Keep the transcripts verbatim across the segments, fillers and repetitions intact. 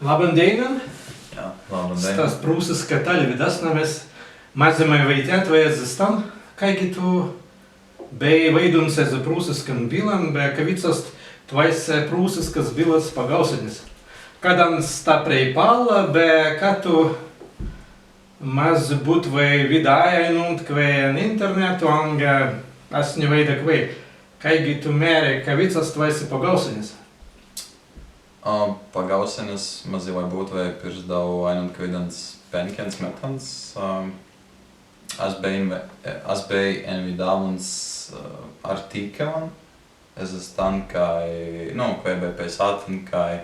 Labban dēinan. Jā, labban dēinan. Stas prūsiska tālwidāsna, mes mazzimai waitjātwei ezze stan, kāigi tū bēi waīduns ezze prūsiskan billan, be kawīds ast twāise prūsiskas billas pagaūsenis. Kaddan sta prēipalla, be ka tū mazzi būtwei widāi ainuntkwēi en internetu, anga as ni waīda kwēi. Kāigi tū mēri, kawīds ast twāise pagaūsenis? A, pagaūsenis mazzilai būtwei pirzdau ainuntkawīdans pēnkjans mettans, a, as bēi, as bēi enwidāwuns, a, artīkelan, ezze stan kāi, nu, kwēi bēi peisātan, kāi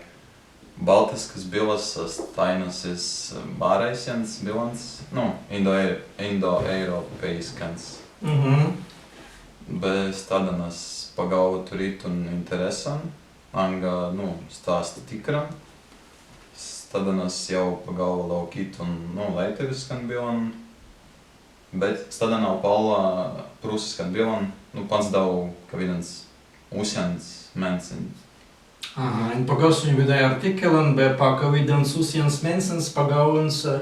baltiskas billas ast ainas iz bāraisjans billans, nu, indo-, indoeurōpiskans. Mhm. Be staddan as pagaūwa turītun interessan, anga, nu, sta ast tikran. Staddan as jāu pagaūwa laukītun, nu, laītawiskan billan. Bet staddan aupalla prūsiskan billan, nu, panzdau kawīdans usjans mēnsins. Aha, en pagaūsenju widāi artīkelan, be pa kawīdans usjans mēnsins pagaūwuns, e,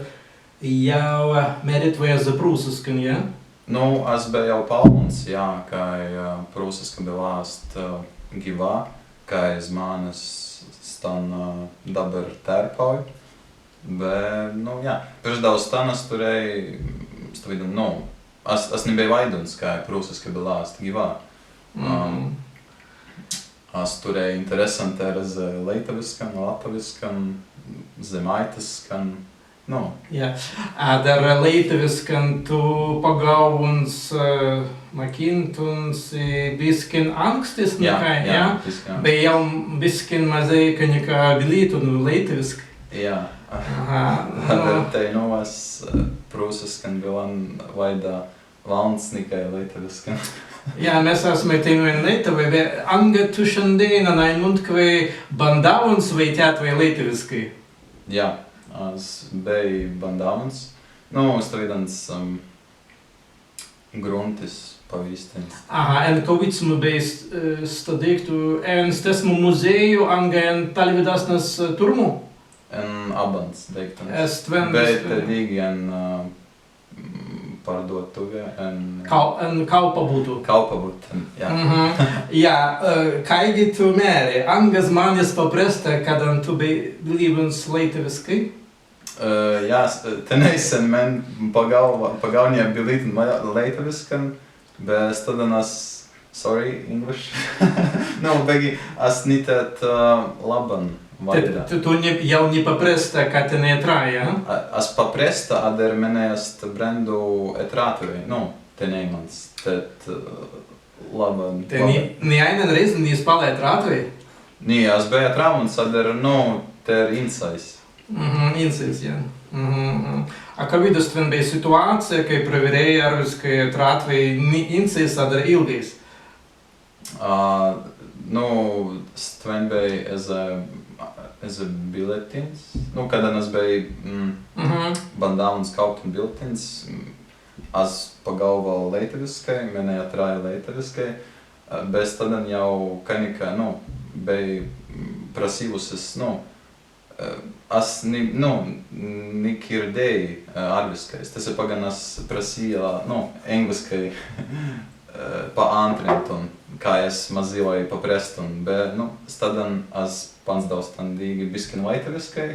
jāu, e, mēritwei ezze prūsiskan, jā? Nu, as bēi aupalluns, jā, kāi, e, prūsiska billā ast, e, gīwa, kāi zmānes stan, e, dabber tērpauj. Be, nu, jā, pirzdau stan as turēi, stawīdan, nu, as, as ni bēi waīduns, kāi prūsiska billā ast gīwa. Mhm. Am, as turēi interessan tēr ezze laītawiskan, lattawiskan, zemaītiskan, nu. Jā. Adder laītawiskan tū pagaūwuns, e, mukīntun si biskin ānkstis, jā, nikāi, jā, jā? Biskin ānkstis. Bēi jāu biskin mazēi ka nika bilītun laītawiskai. Jā. Aha, nu. Adder teinū as, e, prūsiskan billan waīda walns nikāi laītawiskan. Jā, mes asmai teinū en Laītawai, be anga tū šandēinan ainuntkwēi bandāwuns waitjātwei laītawiskai? Jā, as bēi bandāwuns. Nu, stawīdans, am, gruntis pawīstins. Aha, en kawīdsmu bēi st-, e, sta deīktu, en stesmu muzēju anga en tālwidāsnas, e, turmu? En abbans deīktans. Stwen, bēi stwen. Tēt dīgi en, e, mm, pārduotuwi, en kau-, en kaupabūtun. Kaupabūtun, jā. Mhm. Jā, e, kāigi tū mēri, anga zmānes paprestā, kaddan tū bēi bilīwuns laītawiskai? E, jā, s-, e, tenēisan men pagaūwa-, pagaūnja bilītun la-, laītawiskan, be staddan as, sorry, English. Nu, beggi as ni tēt, e, labban waīda. Tēt, tū, tū ni, jāu ni paprestā, ka tenēi etrāi, jā? A, as paprestā, adder mennei ast brendu etrātwei, nu, tenēimans, tēt, e, labban, tēt ni, labban. Ni aīnan rēizan ni spalēi etrātwei? Ni, as bēi etrāwuns, adder, nu, tēr insais. Mhm, insais, jā. Mhm, mhm. A kawīda stwen bēi situācija, kāi prawerēi arwiskai etrātwei ni insais, adder ilgais? A, nu, stwen bēi ezze, ezze billetins. Nu, kaddan as bēi, mm, mhm, bandāwuns kauptun billetins, mm, as pagaūwa laītawiskai, mennei etrāi laītawiskai, e, be staddan jāu ka nika, nu, bēi, mm, prasīwusis, nu, e, as ni, nu, ni kirdēi, e, arwiskai. Stesse paggan as prasīja, nu, ēngliskai, e, paāntrintun, kāi as mazīlai paprestun, be, nu, staddan as panzdau stan dīgi biskin laītawiskai.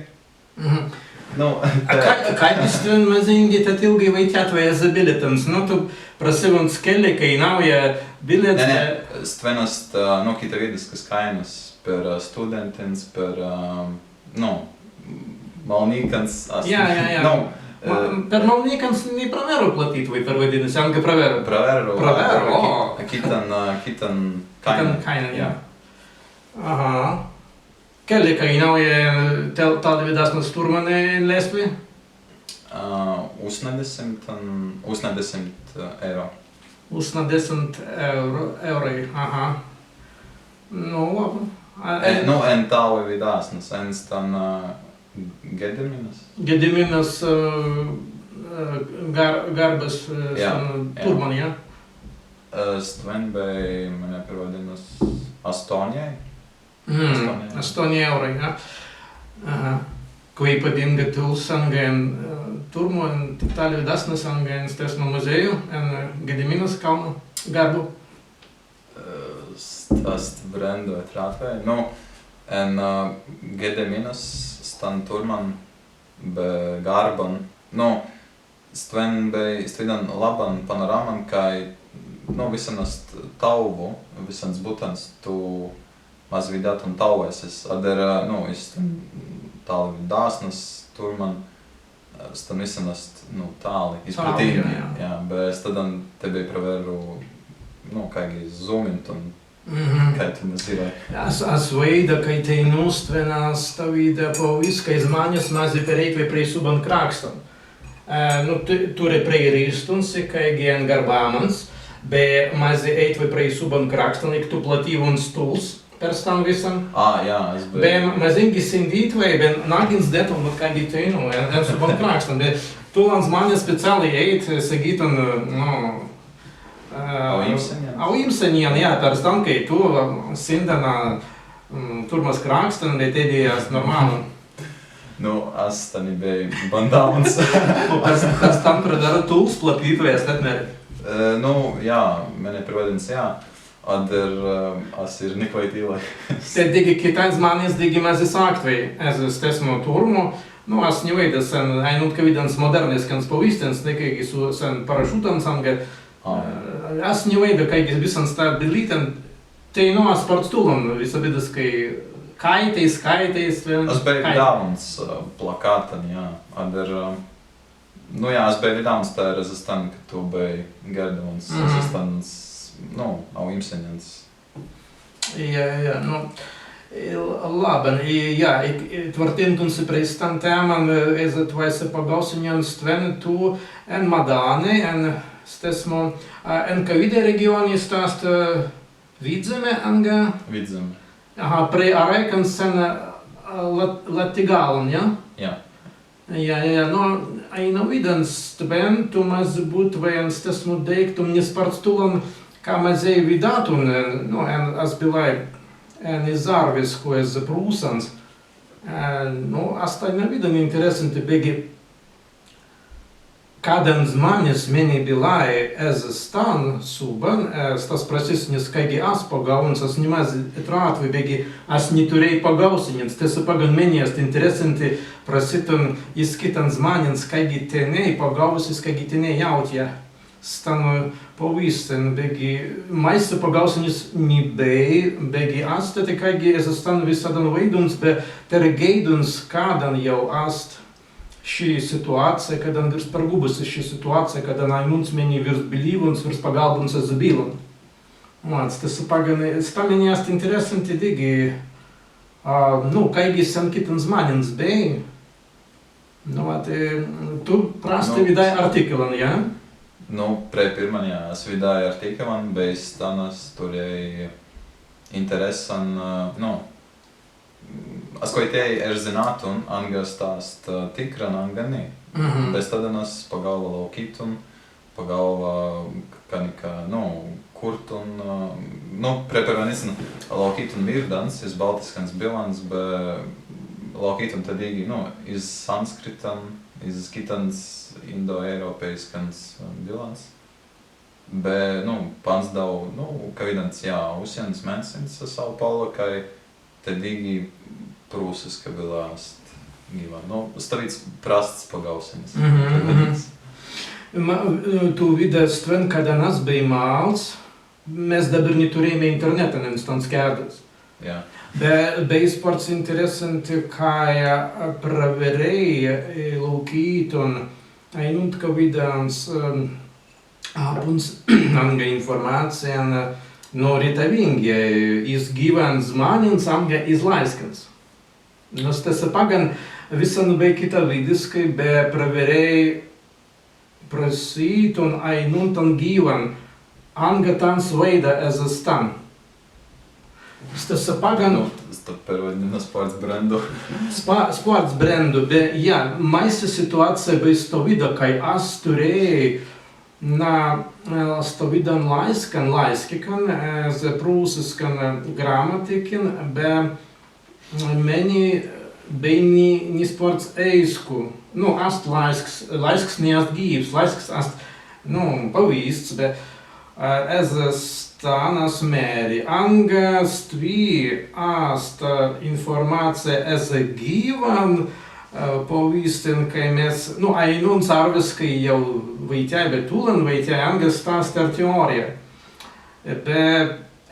Mhm. Nu, a, tēt. Kāi, kāigi stwen mazīngi tēt ilgai waitjātwei ezze billetans? Nu, tū prasīwuns kelli kaināuja billets, nē, nē, be stwen ast, e, nu, kitawīdiskas kāinas per, e, studentins, per, e, nu, malnīkans, as, jā, jā, jā. Nu, ma-, e, per malnīkans ni prawerru platitwei, perwaidinna si, anga prawerru? Prawerru. Prawerru, o. Ki-, kittan, e, kittan kāinan. Kittan kāinan, jā. Aha. Kelli kaināuja tēt, tālwidāsnas turmans en lēztwei? A, usnadesimt, usnadesimt, e, euro. Usnadesimt euro, eurai, aha. Nu, labbai. A, e, en, nu, en tālwidāsnas, en stan, e, Gediminas? Gediminas, e, e, gar-, garbas, e, jā, stan, jā, turmans, jā? E, stwen bēi, mennei perwaidinna, astōnjai. Mm, astōnjai. Astōnjai eurai, jā. Aha. Kwēi pabīnga tūls anga en, ē, turmu, en, tālis widāsnas anga en stesmu muzēju, en, ē, Gediminas kalna garbu. Ē, st-, ast brendu etrātwei. Nu, en, ē, Gediminas stan turman be garban. Nu, stwen bēi, stwiddan labban panoraman, kāi, nu, wissan ast tāwu, wissans buttans tū mazzi widātun tāwesses, adder, ē, nu, iz stan tālis widāsnas turman, ē, stan wissan ast, nu, tāli, izpratīngi, jā, jā. Jā, be staddan tēt bēi prawerru, nu, kāigi zūmintun, Mhm. Kāi tū mazīlai? As, as waīda, kāi teinū stwen ast stawīda pawīstis, kāi zmānes mazzi pereītwei prei subban krakstan. Ē, nu, tu-, turri preirīstun si, kāigi en garbāmans, be mazzi ēitwei prei subban krakstan, ik tū plattīwuns tūls per stan wissan. Ā, jā, as bēi. Be mazīngi sindītwei, be naggens dētun, nu, kāigi teinū, en, en subban krakstan, be tūlan zmānes speciālai ēit, segītun, nu, Ā, awīmsenjan? Awīmsenjan, jā, per stan, kāi tū, ā, sindan, ā, mm, turmas krakstan, be tēt ast normālan. Nu, as tāni bēi bandāwuns. Per, per stan prawerru tūls plattītwei, as tēt mēri. Ē, nu, jā, mennei prawerrins, jā. Adder, ē, as īr ni kwaitīlai. Tēt dīgi kitāi zmānes dīgi mazzi sāktwei ezze stesmu turmu, nu, as ni waīda sen, ainuntkawīdans modērniskans pawīstins, ni kāigi su sen parašūtans anga, Ā. Ē, as ni waīda, kāigi wissan sta bilītan, teinū as spārts tūlan wisabīdiskai kāitei, kāitei, stwen. As bēi widāwuns, ā, plakātan, jā, adder, ā, nu jā, as bēi widāwuns, tēr ezze stan, ka tū bēi gērdawuns, Mhm. ezze stans, nu, awīmsenjans. Jā, jā, nu, ē, labban, ē, jā, ik, ik etwartintun si prei stan tēman, ē, ezze twāise pagaūsenjan stwen tū en Madāni, en stesmu, ā, en kawīdai regiōni sta ast, ā, Vidzeme anga? Vidzeme. Aha, prei arāikan sen, ā, Lat-, Lattigallan, jā? Jā. Jā, jā, jā, nu, ainawīdan stwen tū mazzi būtwei en stesmu deīktu ni spārts tūlan, ka mazēi widātun, ē, nu, en, as bilāi, en izarwisku ezze prūsans. Ē, nu, ast ainawīdan interessanti, beggi kaddan zmānes mennei bilāi ezze stan subban, ē, stas prasīsnis, kāigi as pagaūwuns, as ni mazzi etrātwei, beggi as ni turēi pagaūsenins, stesse paggan mennei ast interessanti prasītun iz kitans zmānins, kāigi tenēi pagaūwusis, kāigi tenēi jāutja stan pawīstin, beggi maise pagaūsenis ni bēi, beggi as tēt kāigi ezze stan wisaddan waīduns, be tēr gēiduns, kaddan jāu ast šī situācija, kaddan wīrst pergūbusi šī situācija, kaddan ainunts mennei wīrst bilīwuns, wīrst pagalbuns ezze billan. Mat, stesse paggan, sta mennei ast interessanti dīgi, ā, nu, kāigi sen kitans zmānins bēi. Nu, mat, ē, tū prasti Nu. widāi artīkelan, jā? Nu, prei pirman, jā, as widāi artīkelan, be iz stan as turēi interessan, ā, nu, As kwaitēi erzinātun, anga sta ast, ā, tikran, anga ni. Mhm. Be staddan as pagaūwa laukītun, pagaūwa k-, ka nika, nu, kurtun, ā, nu, prei pirmanistan laukītun mirdans, iz baltiskans billans, be laukītun tēt dīgi, nu, iz sanskritan, iz kitans indoeurōpeiskans, ā, billans. Be, nu, panzdau, nu, kawīdans, jā, usjans mēnsins as aupalla, kāi tēt dīgi prūsiska bilā ast gīwa. Nu, stawīds prasts pagaūsenis. Mhm, mhm. Ma-, tū widāi stwen, kaddan as bēi māls, mes dabber ni turēimai internetan en stans kērdans. Jā. Be, bēi spārts interessanti, kāi, ā, prawerēi, ē, laukītun, ainuntkawīdans, ā, Appuns anga infōrmacijan, nu, retawīngi iz gīwans zmānins anga iz lāiskans. Nu, stesse paggan wissan bēi kitawīdiskai, be prawerēi prasītun ainuntan gīwan, anga tāns waīda ezze stan. Stesse paggan. Nu, sta perwaidinna spārts brendu. Spā-, spārts brendu, be, jā, maise situācija bēi stawīda, kāi as turēi na, ē, stawīdan lāiskan, lāiskikan, ē, ezze prūsiskan, ē, grammatikin, be, ē, mennei, ē, Bēi ni, ni spārts eīsku. Nu, ast lāisks, lāisks ni ast gīws, lāisks ast, nu, pawīsts, be, ā, ezze stan as mēri, anga stwi ast, ā, infōrmacija ezze gīwan, ā, pawīstin, kāi mes, nu, ainunts arwis, kāi jāu waitjāi be tūlan waitjāi, anga sta ast tēr teōrija. Be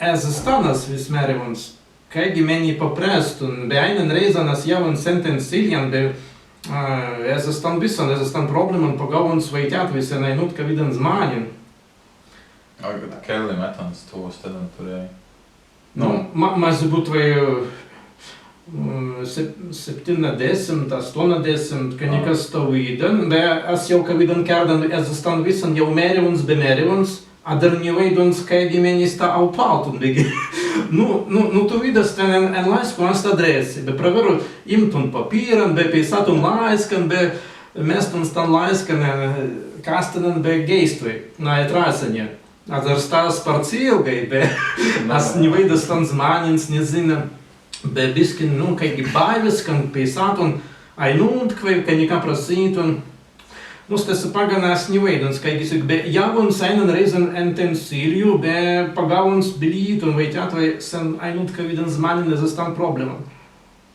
ezze stan as wis mēriwuns. Kāigi mennei paprestun, be aīnan rēizan as jāuns sen tēnsiljan, be, ā, ezze stan wissan, ezze stan problēman pagāuns waitjātwei sen ainuntkawīdan zmānin. Ā, gad kelli mettans tū steddan turēi. Nu, ma-, mazzi būtwei, mm, sep-, septinnadesimt, astōnadesimt, ka nika stawīdan, be as jāu kawīdan kērdan ezze stan wissan jāu mēriwuns be mēriwuns, adder ni waīduns, kāigi mennei sta aupaltun, beggi. Nu, nu, nu, tū widāi stwen en, en lāisku ast adresi, be prawerru īmtun papīran, be peisātun lāiskan, be mēstun stan lāiskan en, ā, kastenan be gēistwei, na, etrāsenja. Adder sta spārts ilgai, be as ni waīda stan zmānins ni zinna, be biskin, nu, kāigi baiwiskan peisātun ainuntkwēi, ka nika prasītun. Nu, stesse paggan as ni waīduns, kāigi sik, be jāuns aīnan rēizan en tēnsilju, be pagāuns bilītun waitjātwei sen ainuntkawīdan zmānin ezze stan problēman.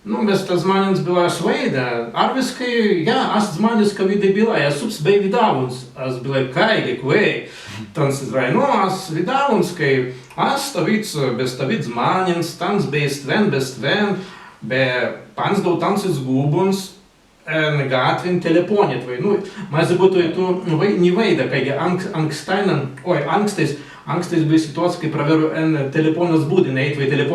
Nu, mes stas zmānins bilāi, as waīda, arwiskai, jā, ast zmānis, kawīdai bilāi, as subs bēi widāwuns, as bilāi, kāigi, kwēi, tāns izrāi, nu, as widāwuns, kāi ast stawīds, be stawīds zmānins, tāns bēi stwen, be stwen, be panzdau tāns izgūbuns, en gatwin telepōnitwei. Nu, mazzi būtwei tū, nu, wai-, ni waīda, kāigi ank-, ankstāinan, oi, ankstais, ankstais bēi situācija, kāi prawerru en telepōnas būdin ēitwei telepōnitwei.